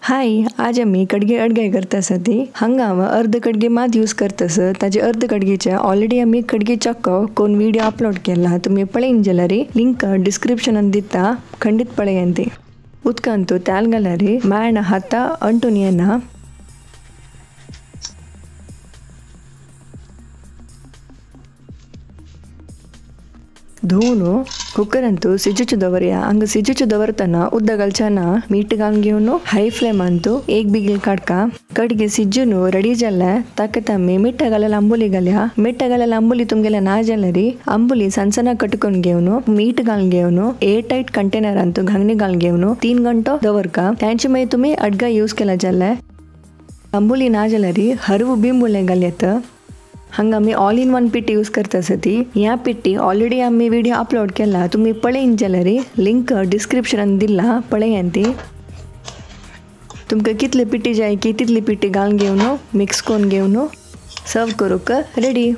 हाय, आज आमी कडगे अडगाय करता आसा ती हांगा हांव अर्द कडगे मात यूज करता आसा. ताजे अर्द कडगेचे ऑलरेडी आमी कडगे चक्को कोण व्हिडिओ अपलोड केला, तुमी पळयन जाल्यार लिंक डिस्क्रिप्शनान दिता, खंडीत पळयान ती. उदकांतू तेल घाल्यार मायण हाता अंटून येना. धुवन कुकरांतू सिजुचो दवरया. हांगा सिजुचो दवरतना उदक घालचें ना, मीठ घालून घेवन हाय फ्लेमांतू एक बिगील काडका. कडगे सिजून रेडी जालें ताका आमी मिठा घालें आंबोली घालया. मिठा घालें आंबोली तुमगेले ना जाल्यार आंबोली सनसना कटकून घेवन मीठ घालून घेवन एयर टायट कंटेनरांतू घांगणी घालून घेवन 3 घंटो दवरका. तांचे मागीर तुमी अडगा यूज केला जाल्यार. आंबोली ना जाल्यार हरवू बिंबोले घालयत. हांगा आमी ऑल इन वन पिट्टी यूज करता आसा ती. ह्या पिट्टी ऑलरेडी आमी व्हिडिओ अपलोड केला, तुमी पळयन जाल्यार लिंक डिस्क्रिप्शनान दिला, पळयान ती. तुमकां कितली पिट्टी जाय की तितली पिट्टी घालून घेवन मिक्स करून घेवन सर्व करूंक रेडी.